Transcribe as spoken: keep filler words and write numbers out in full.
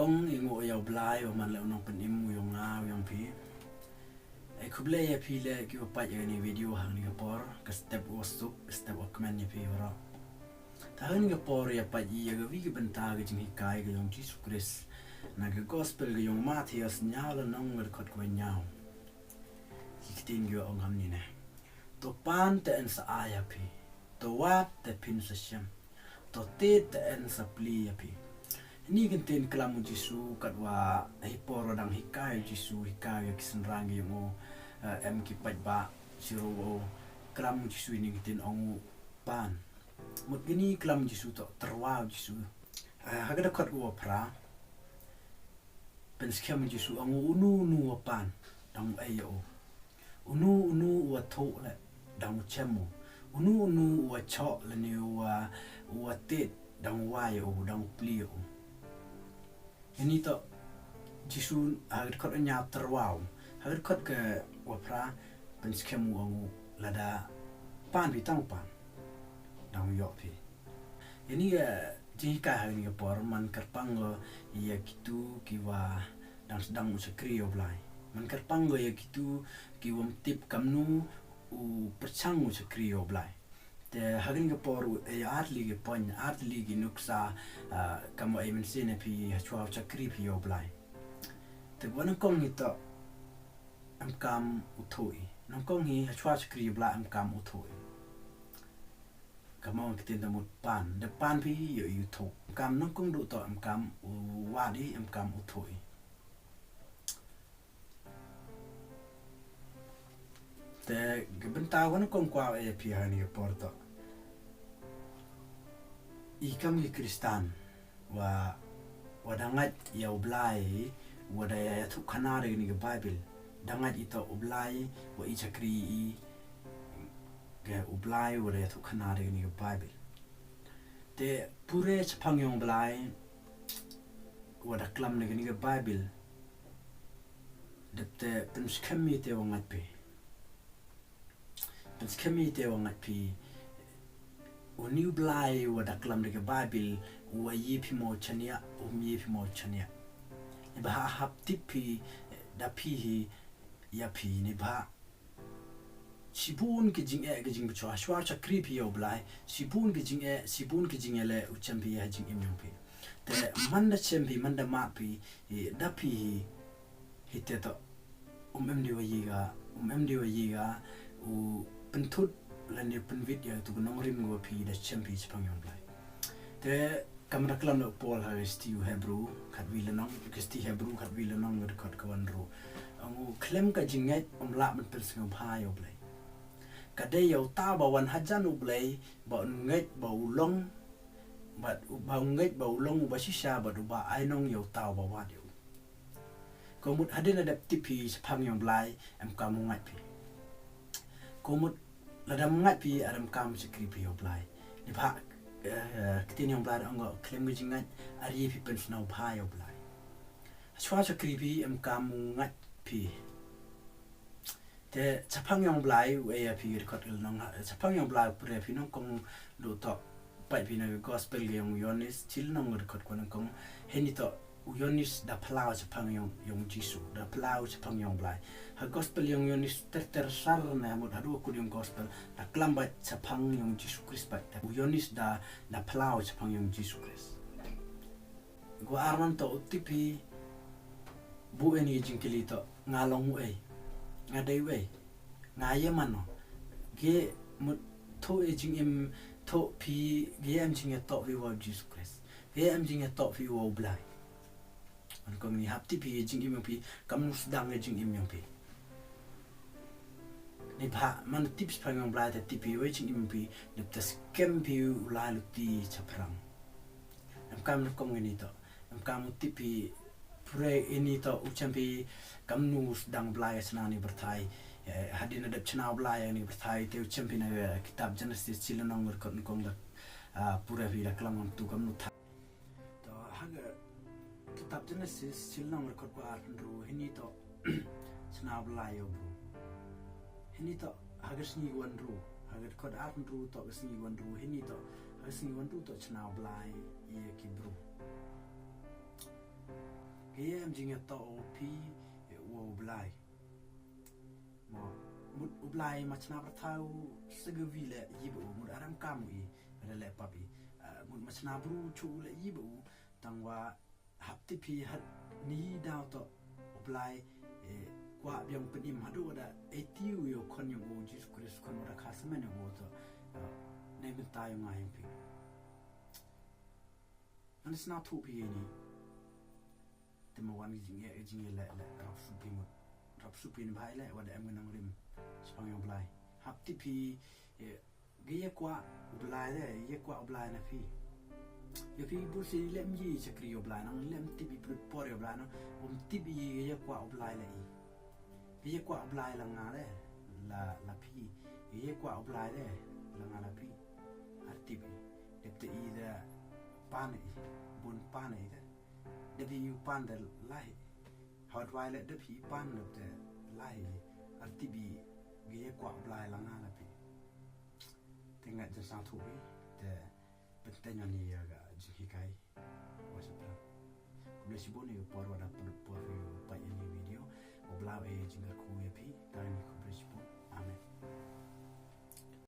Ong i nguh ïa u Blai, u man leh u nongpynim u yong nga, u yong phi. Ai khublei ïa phi leh ki u peit ïa kane video ha kane ka por, ka step u suk, ka step u kmen ïa phi waroh. Ta ha kane ka por ïa peit ïa ka wi ka bynta ka jinghikai ka yong Jisu Krist. Na ka gospel ka yong Mathaios hynñiaw lynnong ka dkhot ka hynñiaw. Ki ktien ki ong kumne. To pan te yn sa ai ïa phi. To wad te phin sa shem. To tied te yn sa plie ïa phi. Ini ki ktien klam u Jisu katwa hi por dang hikai u Jisu hikai ïa ki synran ki yong u, eh, em ki paidbah shu ong klam u Jisu ini ki ktien ong u pan. Mut kini klam u Jisu to tyrwa u Jisu. Eh, ha ka dkhot u phra. Pynskhem u Jisu ong u unu unu u wa pan dang u ei ïa u. Unu unu u wa thuh leh dang u chem u. Unu unu u wa choh lane u wa, u wa tied dang u wai ïa u, dang u plie ïa u. Ini to Jisu ha ka dkhot hynñiaw tyrwa u. Ha ka dkhot ka wa phra pynskhem u ong u lada pan phi tang u pan. Dang u ïoh phi. Ini ka jinghikai ha kane ka por man kyrpang ko ïa kitu ki wa dang sdang u shakri ïa u Blai. Man kyrpang ko ïa kitu ki wym tip kamnu u pyrshang u shakri ïa u Blai. Te ha kane ka por u ei ar tylli ki point, ar tylli ki nuksa, ah, kam wa ei mynsiem ïa phi hashwa u shakri phi ïa u Blai. Te wa nyngkong hi to em kam u thuh i. Nyngkong hi hashwa u shakri ïa u Blai em kam u thuh i. Kam ong ki ktien ta mut pan, da pan phi ïoh ïa u thuh. Em kam nyngkong duh to em kam u wad i, em kam u thuh i. Te ka bynta wa nyngkong kwah ïa phi ha kane ka por to. I kam i Khristan wa, wa da ngeit ïa u Blai, wa da ïathuh khana da kane ka Bible. Da ngeit i to u Blai, wa i shakri i, ka u Blai, wa da ïathuh khana da kane ka Bible. Te pure shaphang ïa u Blai, wa da klam da kane ka Bible. Dep te pynskhem i te wa ngeit phi. Pynskhem i te wa ngeit phi. Uni u Blai wa da klam da ka Bible, u wa ïa phi mo chania, um ïa phi mo chania. Ni ba hap tip phi, da phi hi, ïa phi ni ba. Shibun ki jingeh ki jingpyrshah, hashwa shakri phi ïa u Blai. Shibun ki jingeh, shibun ki jingeh leh, u chem phi ha jingim yong phi. Te man da chem phi, man da mad phi, da phi hi, hi te to. Um em di wa ïa ka, um em di wa ïa ka, u pynthut lane pynwit ïa tu ka nongrim ko phi da chem phi shaphang ïa u Blai. Te kam da klam da u Paul ha ka shithi u Hebru, khatwi lynnong, ka shithi Hebru, khatwi lynnong, ka dkhot ka wan ru. Ong u khlem ka jingngeit, um lah ban pynsngewbha ïa u Blai. Ka dei ïa uta ba wan hajan u Blai, ba un ngeit ba u long, ba u, ba un ngeit ba u long, ba shisha, ba u ba ai nong ïa uta ba wad ïa u. Ko mut hadien da dep tip phi shaphang ïa u Blai, em kam u ngeit phi. Ko mut lada em ngeit phi, em kam shakri phi ïa u Blai. Ni ba, eh, ktien ïa u Blai da ong ko khlem ka jingngeit, ar ïa phi pynsngewbha ïa u Blai. Hashwa shakri phi, em kam u ngeit phi. Te shaphang ïa u Blai, u ei ïa phi dkhot lynnong, shaphang ïa u Blai, pure phi nyngkong duh to. Peit phi na ka gospel ka ïong Ïoannis, shi lynnong dkhot ka nyngkong, hynñiew to, u Ïoannis da phyllaw shaphang ïong, ïong Jisu, da phyllaw shaphang ïong Blai. Ha gospel ïong Ïoannis ter ter sar na mut haduh kut ïong gospel, da klam bad shaphang ïong Jisu Krist bad. U Ïoannis da, da phyllaw shaphang ïong Jisu Krist. Ko ar man to u tip phi, buh ïa ini jingkylli to, nga long u ei, nga dei u ei, nga ïa mano, ki mut thuh ïa jingim thuh phi, ki em jingïatoh phi wa u Jisu Krist, ki em jingïatoh phi wa u Blai. Wan kong ni hap tip phi ïa jingim ïong phi, kam nu sdang ïa jingim ïong phi. Ni ba man tip shaphang ïong Blai te tip phi wa ïa jingim ïong phi, dep te skhem phi u lai luti shaphrang. Em kam nyngkong ini to. Em kam u tip phi pure ini to u chem phi kam nu sdang Blai shna ni pyrthai. Eh, hadien da dep shna Blai ni pyrthai te u chem phi na, eh, kitab Genesis shi lynnong dkhot nyngkong da, ah, pure phi da klam ngam tu kam nu tha. To ha ka kitab Genesis shi lynnong dkhot ka arphew hynriew hynñiew to shna Blai ïa u bru. Hynñiew to ha ka sngi wan ru. Ha ka dkhot arphew hynriew to ka sngi wan ru hynñiew to. Ha ka sngi wan ru to shna Blai ïa ki bru. Ka ïa em jingïatoh u phi, eh, u Blai. Mo, mut u Blai ma chna pyrthai u sagawi leh ïa ba u, mut aram kam u i, ba da leh pap i. Ah, mut ma chna bru chu u leh ïa ba u, tang wa hap tip phi hat ni daw to u Blai, eh, kwah biang pynim haduh da eighty u ïa u khon ïa u Jisu Khrist khon u da kha semen ïa u to, eh, nei mynta ïa nga ïa phi. Ngan sna thuh phi ni. Te ma wan jing ïa jing ïa leh leh rap su phi mut. Rap su phi ni bhai leh wa da em ngan nang rim. Spang ïa u Blai. Hap tip phi, eh, Ki ïa kwah u Blai de, ïa kwah u Blai na phi. Ïa phi bun sien leh em ïa shakri u Blai nang, leh em tip i plut por u Blai nang, um tip i ïa kwah u Blai la i. Ki ïa kwah u Blai la nga de, la, la phi. Ïa kwah u Blai de, la nga la phi. Ar tip i. Dep te i de pan i, bun pan i de. Dep i u pan de lai. Hawat wai leh dep i pan dep te lai. Ar tip i, ki ïa kwah u Blai la nga la phi. Te nga jan sang thuh i, te pynten ïa ni ïa ka jinghikai. Wa shaphrang. Khublei shibun ïa ka por wa da pynlut por ïa u peit ïa ni video. U Blai u ai jingkyrkhu ïa phi, ta ni khublei shibun. Amen.